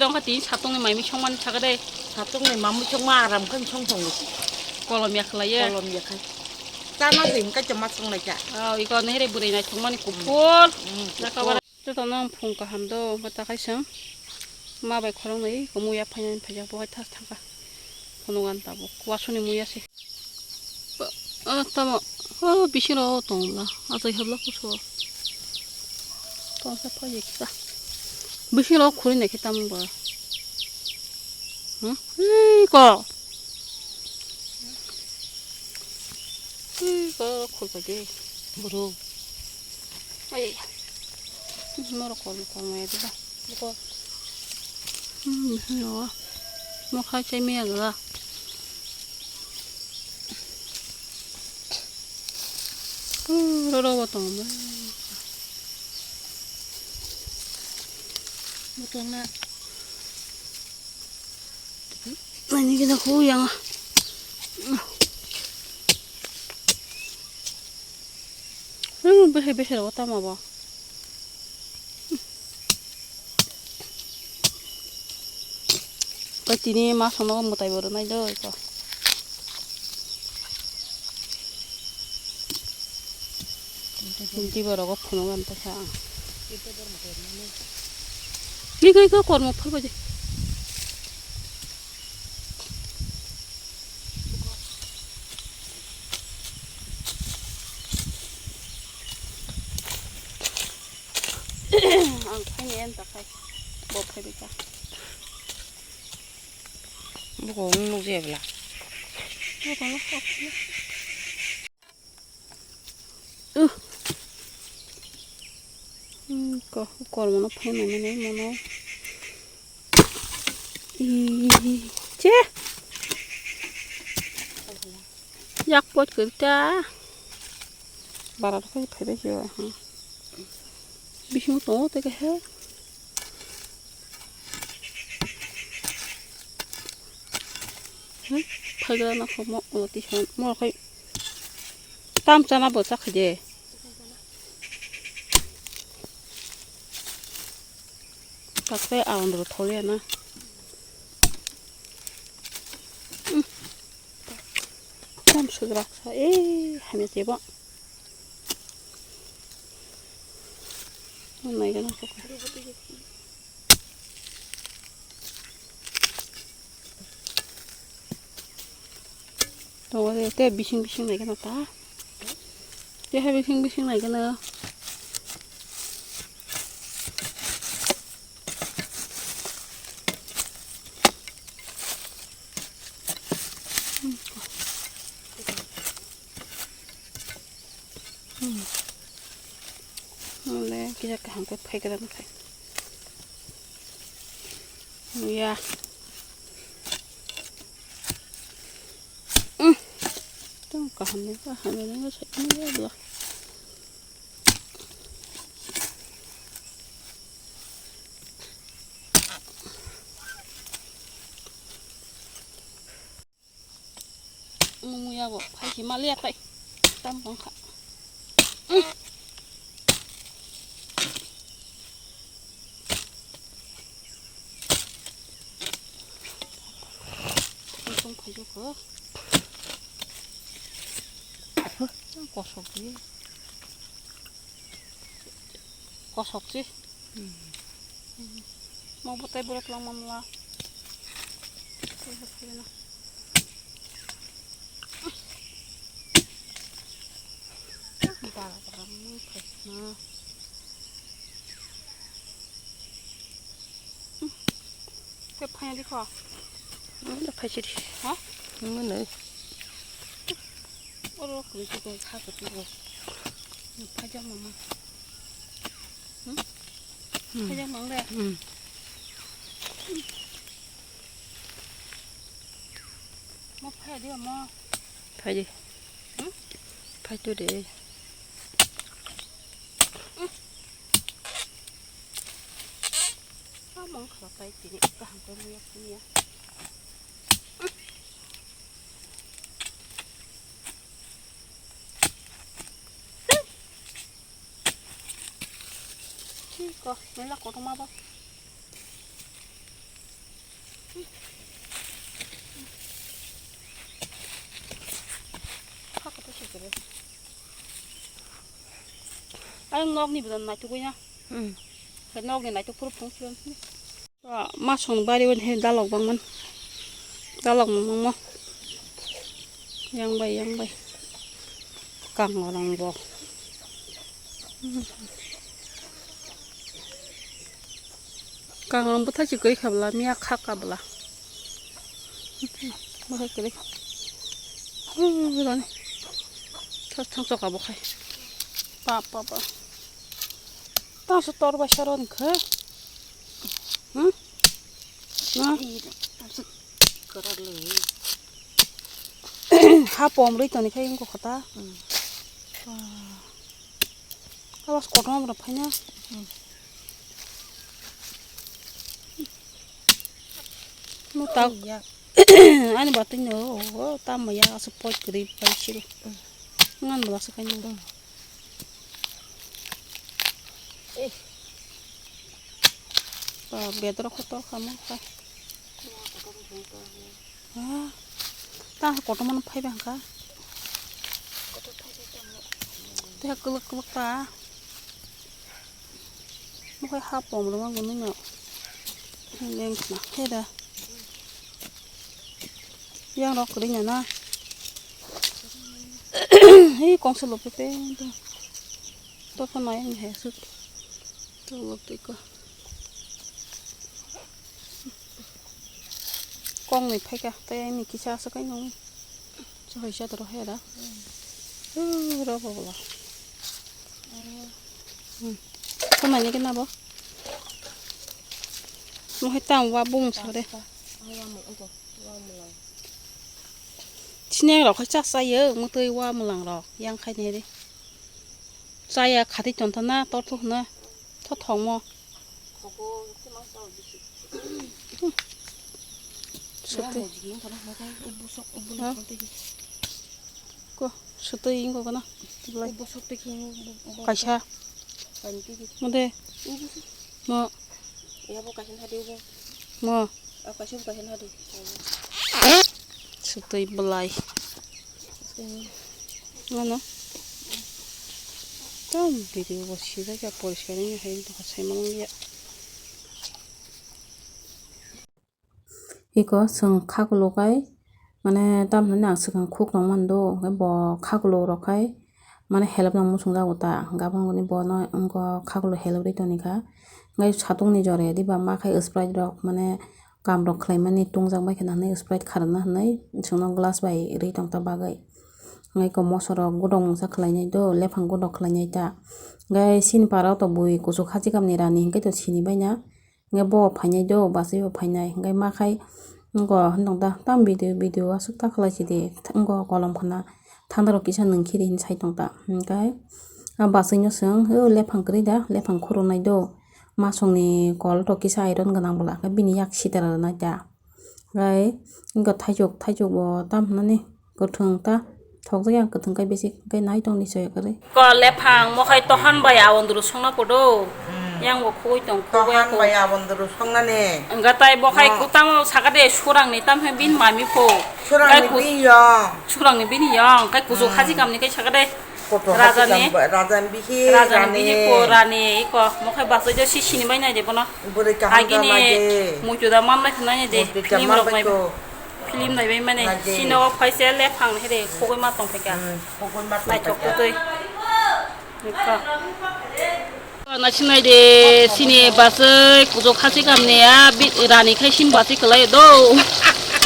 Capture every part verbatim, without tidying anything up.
Tongkha tini satungni maimui songmani saka de. Satungni mamui songma aram khe song tongo. Kolom ya khlaiye. Kolom ya khai. Chana se hingka chama song lai cha. Oh, iko nere bwrwi nai songmani kuphur. Mm, naka kuphur. Bara. Joto no phung kaham do, ba ta khai song. Ma bai khorang nai ko muya phaina phaja bo hai thas thangka. Phunuk an tabuk. Wasuni muya se. Ah, tamo. Oh, bisingo tongla. Achai habla kuso. Tongsa phaji kita. Bisingo khuri nai kita mung ba. Hmm? Ih, ko. Ih, ko khur phaji. Bro. Ai. Moro kol kol mai dila. Ko. Hmm, bisingo. Mo khai chai me agla. Roro bo tongo. Botol na. Ani gina hu yang. Bese bese rogo tamo bo. Koi tini ma sono mwtai bo rwnai do iko. Tini bo rogo phunuk an ta sa ang. Iko iko kormo phar baje. Ang khaini en ta khai. Bo phai bika. Buko nukjai bwla. Uh. Hmm, ko, kormo no phai mani nai mono. Ih, che. Yak pot kwrwi ta. Bara rok phai phai bai khe. Bisingo tongo tei khe. Hmm, phaigra no kho mo, mo tison, mo khai tam chana bo chakha de. Takte aondro thole na. Hmm. Tam sugrak sa, eh, hamya chebo. Nai gana kok. Tongo de, te bising bising nai gana ta. Te hai bising bising nai gana. Hmm. Mole kisa kaham khe phai gra khai. Ya. Hmm. Tong kaham ni kaham ni sai ni ya bla. Muya bo phai si maliya tai. Tam bang kha. Tong phai jo ko. Kosok di. Kosok si. Hmm. Mo bo tai borok lang mamla. Bara bara mo phai na. Te phai di kho. Mo phai si di. Ha? Mo nei. Oro kung kung kha kung kung. Phai ja mama. Hmm? Hmm. Phai ja mang de. Hmm. Mo phai di mo. Phai di. Hmm? Phai tu de. Hmm. Amang khala tai tini kaham khe muya muya. Ko mela kotorma bo. Ang nokni bwdam naitukgwi na. Hmm. Khe nokni naituk phuru phung phuru. Masong bari wani he dalok bangman. Dalok mangmo. Yang bai, yang bai. Kang orang bo. Kang orang bwthai si koi khabla, miya khak kabla. Bwthai kiri. Rani. Thang choka bo khai. Pa, pa, pa. Tang se tor bai saro ni khe. Hmm? Na? Ha pom rwi toni khai wngkha kho ta. Hmm. Awas kotorma bwrw phaina. Hmm. Mo tak. Ani batwi no, o, o, tamo ya, asu poi kwrwi pai siru. Hmm. Ngan bwla se kaino. Hmm. Eh. Ba, bedrok kotor kamo kha. Ah, ta kotorma no phaiba hangkha. Te kwlwk kwlwk ta. Mo khai ha pom rwma gwnwi no. Leng khna he da. Yang rok kwrwi na na. Hei kongsa lo pepe. To pha nai ni he sut. To lo twi ko. Kong ni phaika tei ani kisa aswk ai nung. Chwrai cha toro he da. Ro bo bo. Hmm. Ko nai ni kena bo. Mo hai tam wa bung sa de. Sineng rok hai cha cha yo, mo twi wa mwlang rok yang khai ni re. Chaya khati chonta na tor thuk na tho thongmo. Sotwi. Ha? Ko sotwi ingo kana. Kaisa. Mode. Mo. Mo. Sotwi belai. Ano. Tam video bo sijak ya poriskar wngya hai wngtongkha saimano wngya. Iko chwng khakulo kai mane tamhinani ang swkang khuk rok mando hwnkhe bo khakulo rok kai mane help nang muchung jago ta hwnkhe aboni bono wngkha khakulo help ri toni kha hwnkhe satung ni jora ya diba ma khai sprite rok mane kam rok khlai mani tungjakbai khwna hinwi sprite kharokna hinwi chwngno glass bai rwi tongta bagwi. Hwnkhai eko moso rok godok mungsa khlainai do, lephang godok khlainai ta. Hwnkhai sini para o to bui kuchuk hachi kamni rani hwnkhe to sini baina. Hwnkhe bo phainai do, bachai bo phainai. Hwnkhe ma khai wngkha hinwi tong ta, tam video, video aswk ta khlai sidi, wngkha kolom khwna. Thanda rok kisa nwng khiri hinwi sai tong ta. Hwnkhe a bachai no chwng, o lephang kwrwi da, lephang khurunai do. Masongni kol to kisa iron gwnang bwla, hwnkhe bini yak sitara rwnai ta. Gai, wngkha thaichuk, thaichuk bo tam hwnani kwthwng ta thokjak ya, kwthwng kai bisi kai nai tongni soya kwrwi. Ko lephang mo khai tohan bai awondru songna podo. Hmm. Yang bo khogoi tong, khogoi. Tohan ko bai awondru songnani. Wngkha tai bo khai. No. Kutamo sakade surangni tam he bin mami pho. Surangni kai ku-, bin yong. Surangni bin yong, kai kuchuk. Hmm. Haji kamni kai sakade. Kotor rajani, hachi kam, rajani bihi, rajani rani. Bihi ko rani, iko, mo khai bachai de si sini bai nai de bono. Bwrwi kaham. Agini kha nai de. Muitu da man nai kha nai de. Muitu da film man rok bai nai ko. Film nai bai mane. Nai de. Sino phaise lephang he de, khogoi ma tong phaika. Hmm, khogoi ma tong phaika. Naithok twi. Iko. Nasinai de sini bachai kuchuk hachi kamni a bi-, rani khai sim bachai kwlai do.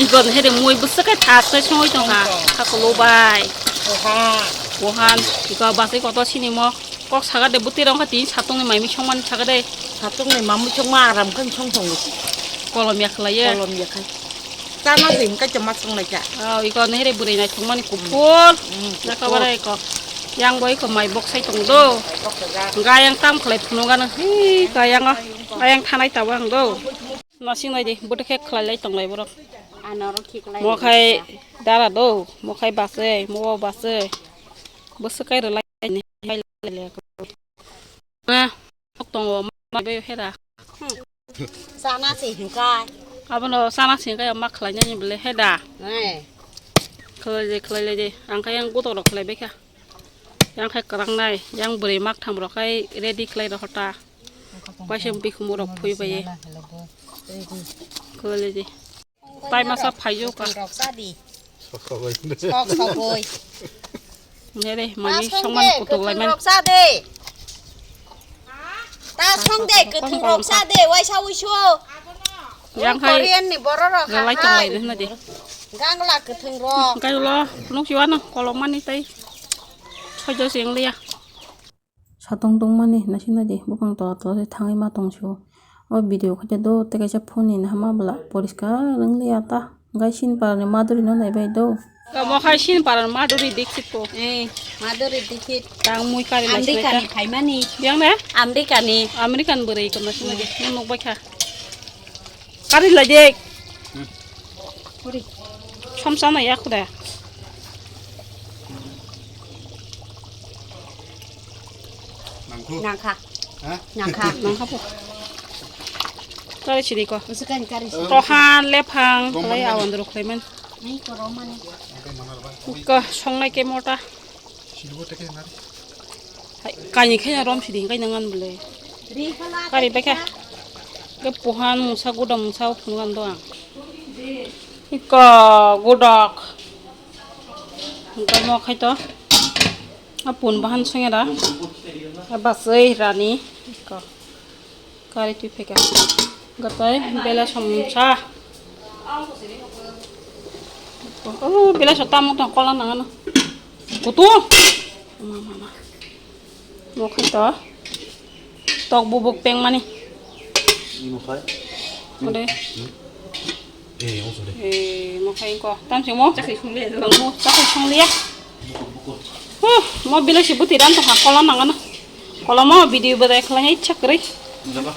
Igon he de mui bwswk khai thas khai songwi tongkha. Khakulo bai. Bohan. Bohan. Iko bachai kotor sini mo. Kok saga de bwtwi rong kha tini satungni mai misong mani saga de. Satungni mai misong ma aram khai song tongo. Kolom ya khlai ye. Kolom ya khai. Chana de hingkai chama song lai cha. Oh, iko nehre bwrwi naithok mani kuphur. Hmm, kuphur. Jaka bara iko. Yang bo iko mai bok sai tong do. Mai bok sai jak. Ga yang tam khlai phunu gana. Hi, ga yang o. Ga yang thanai tabo ang do. Nasing nai di, bote khe khlai lai tong lai borok. Ano ro khi khlai. Mo khai dara do, mo khai bachai, mo bachai. Bwswk kai rwlai ni. Na, tongo, ma bai hera. Chana se hingkai. Abono sana singkhe ma khlainani bole he da. Eh. Khlai de, khlai lai de. Ang khe yang gotok rok khlai baikha. Yang khe kwrangnai, yang bwrwi maktham rok khai ready khlai rok ta. Waisa bikhumu rok phui bai. Khlai lai de. Tai masa phaiyo ka. Rok sa di. Sok sogoi. Nere, mami songman kutuk lai man. Rok sa de. Ta song de, kwthwng rok sa de, waisa uiso. Yang khai Korean ni borok rok galai ha, tong lai hai. De hwnna de. Gangla kwthwng rok. Kai lo, nuk siwa no, kolom mani tai. Sojo sing liya. Satong tongmani naisingnaidi bopang tola tola se thangwi ma tongsiyo. O video khaide do tei kaisa phone ni hama bwla poriskar wng liya ta. Hwnkhe sini parani madurino naibai do. Omo khai sini parani Madhuri Dixit po. Eh, Madhuri Dixit. Tang mui kari lai America ni phaimani. Yang ne? America ni. American bwrwi kono sini. Hmm. Nukbai kha. Kari lai de. Hmm. Samsa na ya khuda. Nangkhu. Nangkha. Ha? Nangkha. Nangkha po. Kari sini ko. Usukan kari sini. Rohan lephang. Roman lai lephang. Awan dulu klemen. Ini ko Roman. Oke, mana Roman? Ko songnai ke mota. Silbo teke nari. Hai, kani khe rom sidi, kani ngan bole. Kari bekha. Ke pohan mungsa, godok mungsa, phungan do ang. Iko, godok. Iko mo khai to. A pun bahan songya da. A basai rani. Iko. Kari twi phaikha. Gatai bela samsa. Oh, bela sa tamo tong kola nangano. Kutu. Mama, mama. Mo khai to. Tok bubuk peng mani. Imo khai. Ode. Eh, oso de. Eh, mo khai ko. Tam sing mo. Chakri sung le. Mo chakri sung le ya. Huh, mo bela si buti ran to ha kola nangano. Kola mo video ba dai khlai chakri. Jaba.